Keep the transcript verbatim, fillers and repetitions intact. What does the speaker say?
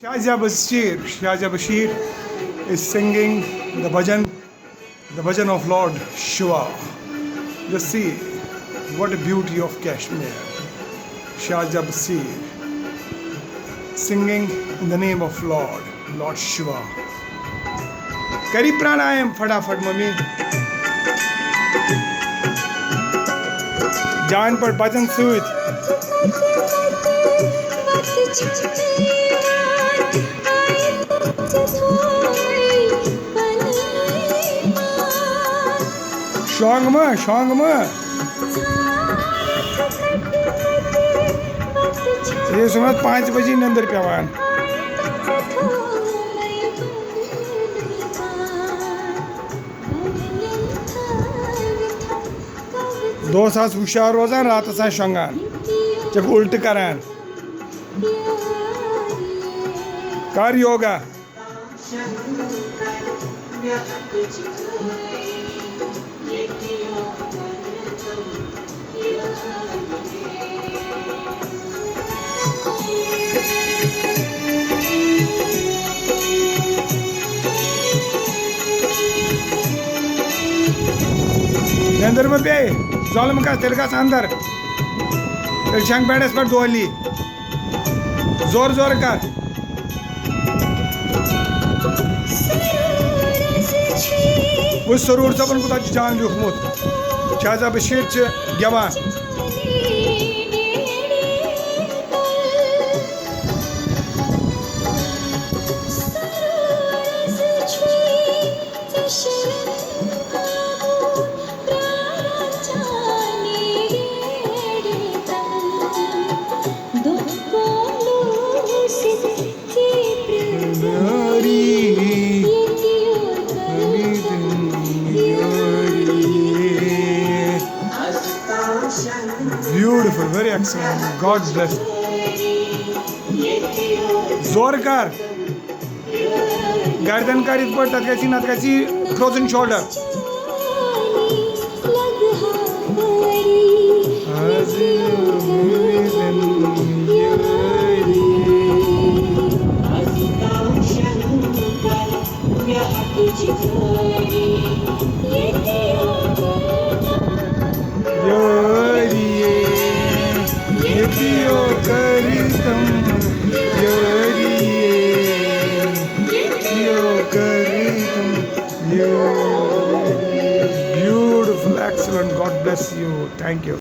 Shazia Bashir, Shazia Bashir is singing the bhajan, the bhajan of Lord Shiva. Just see what a beauty of Kashmir. Shazia Bashir singing in the name of Lord, Lord Shiva. کری پرانایم فٹافٹ mummy. جان پٲٹھۍ بچن سۭتۍ۔ شۄنٛگ مہ، شۄنٛگ مہ۔ یہِ چھُ صُبحس پانٛژِ بجہِ نِندٕر پٮ۪وان۔ دۄہس آس ہُشار روزان، راتس آس شۄنٛگان، ژےٚ گوٚو اُلٹہٕ کران۔ کر یوگا۔ نیٚنٛدٕر مہ پیٚیہِ، ظۄلم کر، تیٚلہِ گژھ اندر، تیٚلہِ چھنگ بیڈس پٮ۪ٹھ دۄہلی، زور زور کر۔ وٕچھ سروٗر صٲبن کوٗتاہ چھُ جان لیوٗکھمُت، شاہزہ بشیٖر چھِ گٮ۪وان۔ Beautiful, very excellent. God bless. زور کر۔ گردن کر یِتھ پٲٹھۍ، تَتھ گژھِ، نَتہٕ گژھِ frozen shoulder. یٲری، ییٚتہِ یوت کٔرِتھ تِم یٲری، ییٚتہِ یوت کٔرِتھ تِم یٲری۔ Beautiful, excellent. God bless you. Thank you.